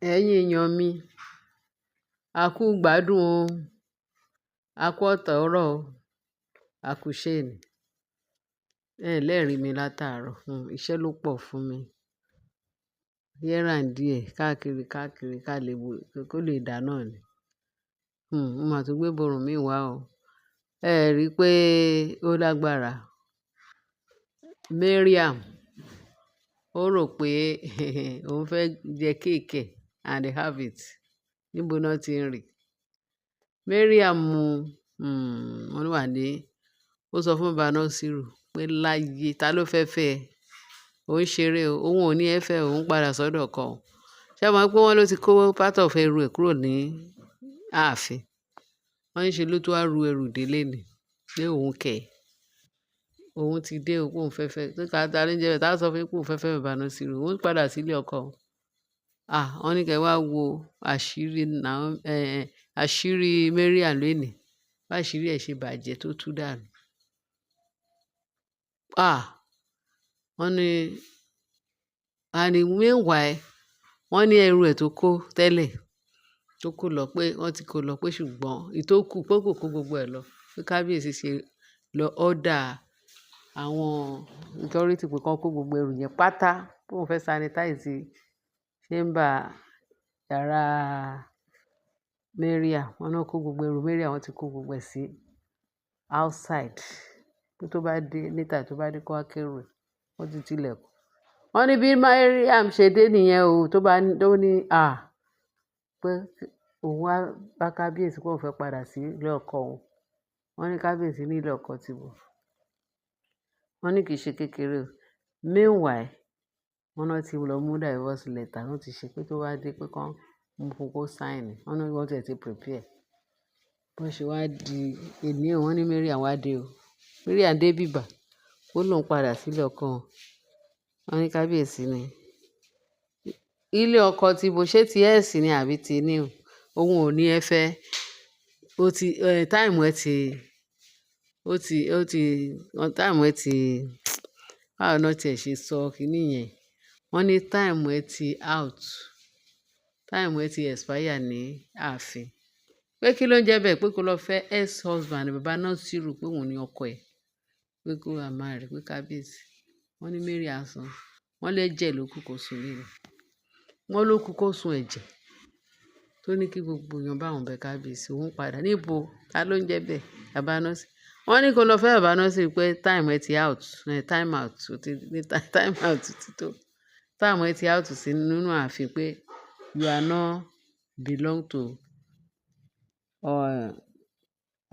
Ẹ̀yin èèyàn mi, a kú ìgbádùn o, a kú ọ̀tọ̀ọ̀rọ̀ o, a kú iṣẹ́ eni. Ẹ lẹ́rìí mi látàárọ̀, iṣẹ́ ló pọ̀ fún mi. Here and there, káàkiri, káàkiri ká lè wo, kó lè dà náà ni. Mo máa tún gbé ìborùn mi wá o. Ẹ rí i pé ó lágbára. Mariam, ó rò pé òun fẹ́ jẹ cake and have it. Níbo náà tí ń rí? Mariam, wọ́n wà ní, ó sọ fún bàbá Nasiru pé láyé, ta ló fẹ́ fẹ́ ẹ? Ó ń ṣeré o, òun ò ní ẹ fẹ́, òun padà sọ́dọ̀ ọkọ òun. Ṣé ẹ mọ̀ pé wọ́n ló ti kó part of ẹrù ẹ̀ kúrò ní ààfin? Wọ́n ní ṣe ló tó wá ru ẹrù délé ni, pé òun kẹ̀. Òun ti dé o, pé òun fẹ́ fẹ́. Pé ká ta ló ń jẹ bẹ́ẹ̀? Ta ló sọ fún yín pé òun fẹ́ fẹ́ bàbá Nasiru? Òun padà sílé ọkọ òun. Ah, wọ́n ní kí ẹ wá wo àṣírí Naomi, àṣírí Mariam lónìí. Bá àṣírí ẹ̀ ṣe bàjẹ́ tó tú dànù. Ah, wọ́n ní, and meanwhile, wọ́n ní ẹrù ẹ̀ tó kó tẹ́lẹ̀, tó kó lọ pé wọ́n ti kó lọ pé ṣùgbọ́n ìtókù pé kò kó gbogbo ẹ̀ lọ. Pé kábíyèsí ṣe lọ order àwọn security pé kí wọ́n kó gbogbo ẹrù yẹn pátá, pé òun fẹ́ sanitize chamber yàrá Mariam. Wọ́n ní wọ́n kó gbogbo ẹrù Mariam, wọ́n ti kó gbogbo ẹ̀ sí outside. Pé tó bá dé later, tó bá dé kó wá kérò ẹ̀, wọ́n ti ti ilẹ̀kùn. Wọ́n ní bí Mariam ṣe dé nìyẹn o, tó bá tó ní à, pé òun wá bá kábíyèsí pé òun fẹ́ padà sí ilé ọkọ òun. Wọ́n ní kábíyèsí ní ilé ọkọ tí bọ̀. Wọ́n ní kì í ṣe kékeré o. Meanwhile, wọ́n náà ti lọ mú divorce letter, wọ́n ti ṣe pé tó bá dé pé kí wọ́n mú fún kó sign. Wọ́n ní wọ́n ti prepare. Bó ṣe wá di èní o, wọ́n ní Mariam wá dé o. Mariam dé bíbà, ó lóun padà sí ilé ọkọ òun. Wọ́n ní kábíyèsí ni. Ilé ọkọ tí bó ṣe ti ex ni àbí ti new? Òun ò ní ẹ fẹ́. Ó ti, time ẹ ti, ó ti, time ẹ ti, báwo ni wọ́n tí ẹ ṣe sọ kíní yẹn? Wọ́n ní time ẹ ti out. Time ẹ ti expire ní ààfin. Pé kí ló ń jẹ́ bẹ́ẹ̀? Pé kó lọ fẹ́ ex-husband bàbá Nasiru pé òun ni ọkọ ẹ̀. Pé kó wá marry, pé kábíyèsí. Wọ́n ní Mariam sọ. Wọ́n lẹ́jẹ̀ ló kù kó sun léni. Wọ́n ló kú kó sun ẹ̀jẹ̀. Tó ní kí gbogbo èèyàn bá òun bẹ kábíyèsí, òun padà. Níbo? Ta ló ń jẹ́ bẹ́ẹ̀? Bàbá Nasiru. Wọ́n ní kó lọ fẹ́ bàbá Nasiru pé time ẹ ti out, time out, ó ti ní time out ti tó. Time ẹ ti out sí nínú ààfin pé you are not belong to,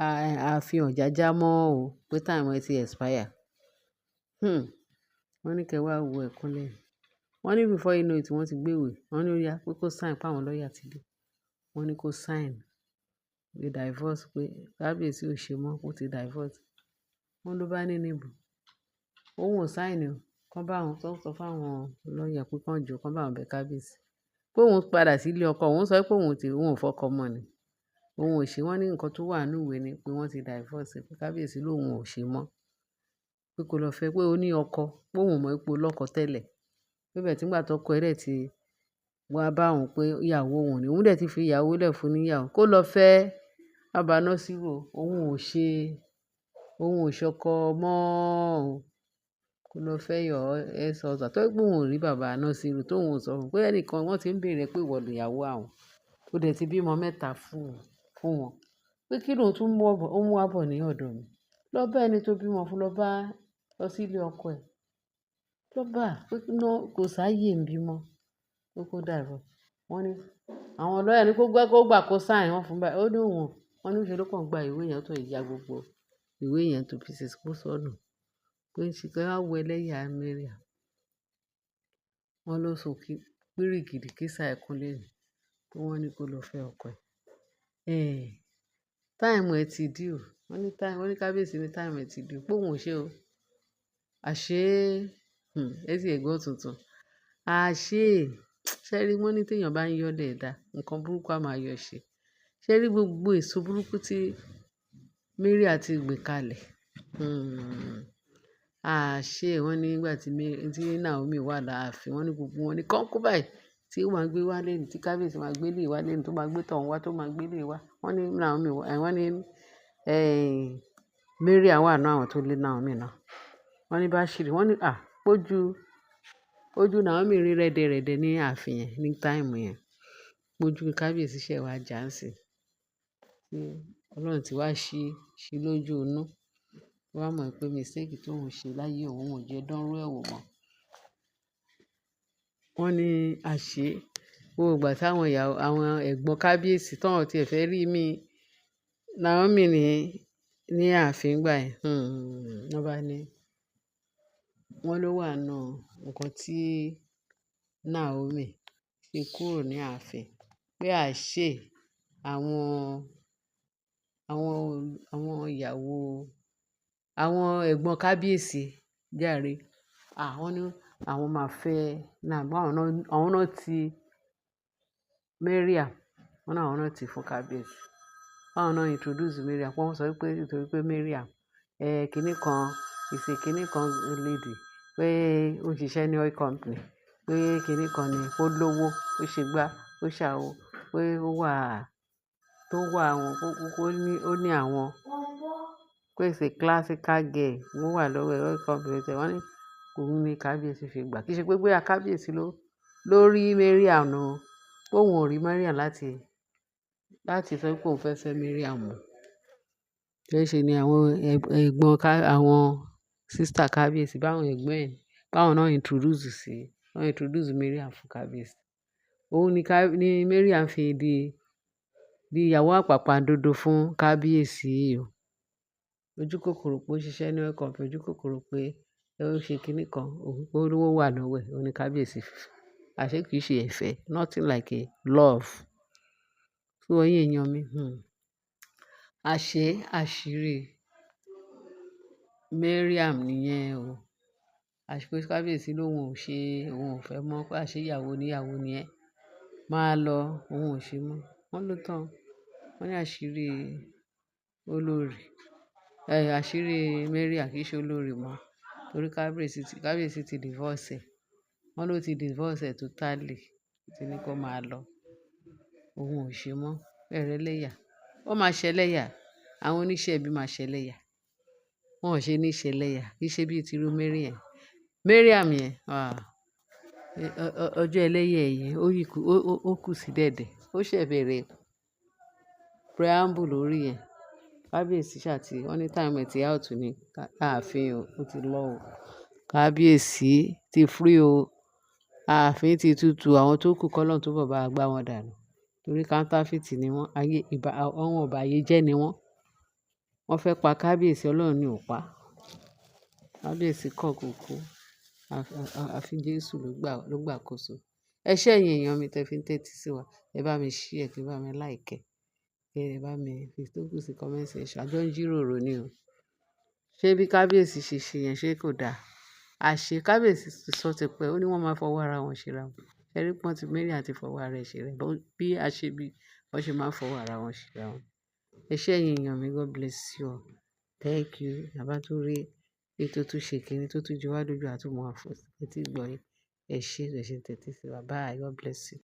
ààfin Ọ̀jájá mọ́ o, pé time ẹ ti expire. Wọ́n ní kí ẹ wá wo ẹ̀kún lẹ́yìn. Wọ́n ní before you know it, wọ́n ti gbé ìwé. Wọ́n ní ó yá pé kó sign pé àwọn lawyer ti dé. Wọ́n ní kó sign the divorce pé kábíyèsí ò ṣe mọ́, ó ti divorce. Wọ́n ló bá ní níbo. Òun ò sign o. Kán bá òun sọ fún àwọn lawyer pé kí wọ́n jọ, kán bá òun bẹ kábíyèsí. Pé òun padà sí ilé ọkọ, òun sọ pé òun ti, òun ò fọkọ mọ́ ni. Òun ò ṣe. Wọ́n ní nǹkan tó wà nínú ìwé ni pé wọ́n ti divorce, pé kábíyèsí ló òun ò ṣe mọ́. Pé kó lọ fẹ́, pé ó ní ọkọ, pé òun ò mọ̀ pé ó lọ́kọ tẹ́lẹ̀. Pé bẹ́ẹ̀ tí nígbà tó ọkọ ẹ̀ dẹ̀ ti wá bá òun pé ìyàwó òun ni, òun dẹ̀ ti fi ìyàwó lẹ̀ fún níyàwó. Kó lọ fẹ́ bàbá Nasiru, òun ò ṣe, òun ò ṣọkọ mọ́ o. Kó lọ fẹ́ your ex-husband. Tó pé òun ò rí bàbá Nasiru tó òun ò sọ fún un pé ẹnìkan wọ́n ti ń bèèrè pé ìwọ ni ìyàwó àwọn. Ó dẹ̀ ti bímọ mẹ́ta fún, fún wọn. Pé kí ló tún mú ọ, ó mú wá bọ̀ ní ọ̀dọ̀ mi. Lọ bá ẹni tó bímọ fún, lọ bá, lọ sí ilé ọkọ ẹ̀. Lọ bá, pé no, kò sáyé ń bímọ. Pé kó divorce. Wọ́n ní àwọn lawyer ní kó gbá, kó gbà kó sign wọ́n fún báyìí. Ó ní òun, wọ́n ní ṣe ló kàn gba ìwé yẹn tó ya gbogbo ìwé yẹn to pieces kó sọnù. Pé ṣe kí wọ́n wo ẹlẹ́yà Mariam. Wọ́n ló sọ kí pírígìdì kí sá ẹkún lẹ́nu. Pé wọ́n ní kó lọ fẹ́ ọkọ ẹ̀. Eh, time ẹ ti due. Wọ́n ní time, wọ́n ní kábíyèsí ní time ẹ ti due. Pé òun ò ṣe o. Àṣé, ẹ tí ẹ gbọ́ tuntun. Àṣé, ṣé rí wọ́n ní tí èèyàn bá ń yọ́lẹ̀ ẹ̀dá, nǹkan burúkú a máa yọ ṣe. Ṣé rí gbogbo èso burúkú tí Mariam ti gbìn kalẹ̀? Àṣé wọ́n ní nígbà tí tí Naomi wà láàfin, wọ́n ní gbogbo wọn ní kán kú báyìí. Tí ó máa gbé wá lẹ́ni, tí kábíyèsí máa gbé lè wá lẹ́ni, tó máa gbé tọ̀ún wá, tó máa gbé lè wá. Wọ́n ní Naomi, wọ́n ní, Mariam wà nínú àwọn tó lé Naomi náà. Wọ́n ní Bashiri, wọ́n ní, à, pójú, ojú Naomi rí rẹ́dẹ̀rẹ́dẹ̀ ní ààfin yẹn ní time yẹn. Pójú kábíyèsí ṣẹ̀ wá jà ń sí. Tí Ọlọ́run ti wá ṣí, ṣí lójú inú. Ó wá mọ̀ pé mistake tó ń ṣe láyé òun ò jẹ́ dánrú ẹ̀ wò mọ́. Wọ́n ní àṣé gbogbo ìgbà tí àwọn ìyàwó, àwọn ẹ̀gbọ́n kábíyèsí tó wọ́n ti ẹ̀ fẹ́ rí mi, Naomi ní ààfin ìgbà yẹn. Wọ́n bá ní, wọ́n ló wà nínú nǹkan tí Naomi ṣe kúrò ní ààfin. Pé àṣé àwọn, àwọn ìyàwó, àwọn ẹ̀gbọ́n kábíyèsí jàre. Wọ́n ní àwọn máa fẹ́ Naomi, àwọn náà ti Mariam, wọ́n ní àwọn náà ti fún kábíyèsí. Àwọn náà introduce Mariam, wọ́n sọ wípé nítorí pé Mariam, kíní kan, is a kíní kan lady, pé ó ń ṣiṣẹ́ ní oil company, pé kíní kan ni, ó lówó, ó ṣe gbá, ó ṣàwó, pé ó wà, tó wà àwọn, ó ní àwọn, pé is a classical girl, ó wà lọ́wọ́ oil company. Wọ́n ní òun ní kábíyèsí fi gbà. Kì í ṣe pé bóyá kábíyèsí ló rí Mariam o. Pé òun ò rí Mariam láti sọ pé òun fẹ́ fẹ́ Mariam o. Kì í ṣe ni àwọn ẹ̀gbọ́n ká, àwọn sister kábíyèsí bá àwọn ẹ̀gbọ́n ẹ̀, bá àwọn náà introduce sí, wọ́n introduce Mariam fún kábíyèsí. Òun ní ká, ní Mariam fi di ìyàwó àpàpàǹdodo fún kábíyèsí o. Ojú kòkòrò pé ó ṣiṣẹ́ ní oil company, ojú kòkòrò pé ó ṣe kíní kan, òun pé olówó wà lọ́wọ́ ẹ̀, òun ní kábíyèsí fi. Àṣé kì í ṣe ẹ̀fẹ̀, nothing like a love. So ẹ̀yin èèyàn mi, Àṣé àṣírí Mariam nìyẹn o. Àṣé pé kábíyèsí lóun ò ṣe, òun ò fẹ́ mọ̀ pé àṣé ìyàwó oníyàwó ni ẹ́. Máa lọ, òun ò ṣe mọ́. Wọ́n ló tán. Wọ́n ní àṣírí olórí, àṣírí Mariam kì í ṣe olórí mọ́. Torí kábíyèsí ti divorce ẹ̀. Wọ́n ló ti divorce ẹ̀ totally. Ó ti ní kó máa lọ. Òun ò ṣe mọ́. Ẹ̀rẹ́ lẹ́yà. Ó máa ṣẹlẹ́yà. Àwọn oníṣẹ́ ibi máa ṣẹlẹ́yà. Wọn ò ṣe ní ṣẹlẹ́yà. Kì í ṣe bí ti irú Mariam. Mariam yẹn, ọjọ́ ẹlẹ́yẹ̀ yẹn, ó yí kú, ó kù sí dẹ̀dẹ̀. Ó ṣẹ̀ bẹ̀rẹ̀ preamble lórí ẹ̀. Kábíyèsí ṣà ti, wọ́n ní time ẹ̀ ti out ní ààfin o, ó ti lọ o. Kábíyèsí ti free o. Ààfin ti tutù, àwọn tó kù kọ́ lọ́hun túbọ̀ bá gbá wọn dànù. Torí counterfeit ni wọ́n, ayé ìbá, àwọn ọ̀bàyéjẹ́ ni wọ́n. Wọ́n fẹ́ pa kábíyèsí, Ọlọ́run ni ò pa. Kábíyèsí kọ̀ kò kú. Àfi Jésù ló gbà kóso. Ẹ ṣé ẹ̀yin èèyàn mi tí ẹ fi ń tẹ́tí sí wa. Ẹ bá mi share, kí ẹ bá mi like ẹ. Kí ẹ bá mi fi tó kù sí comment section. A jọ ń jíròrò ni o. Ṣé bí kábíyèsí ṣe ṣe yẹn ṣé kò da? Àṣé kábíyèsí ti sọ tipẹ́, ó ní wọ́n máa fọwọ́ ara wọn ṣe ra wọn. Ṣé rí pọ́n tí Mariam ti fọwọ́ ara ẹ̀ ṣe rẹ̀, bí a ṣe bí wọ́n ṣe máa ń fọwọ́ ara wọn ṣe ra wọn. Ẹ ṣé ẹ̀yin èèyàn mi, God bless you all. Thank you. A bá tún rí ètò tó ṣe kíni tó tún jọ wá lójú àtúmọ̀ àfọ̀ etí ìgbọ̀nyín. Ẹ ṣé, ẹ ṣé ń tẹ́tí sí wa. Bye. God bless you.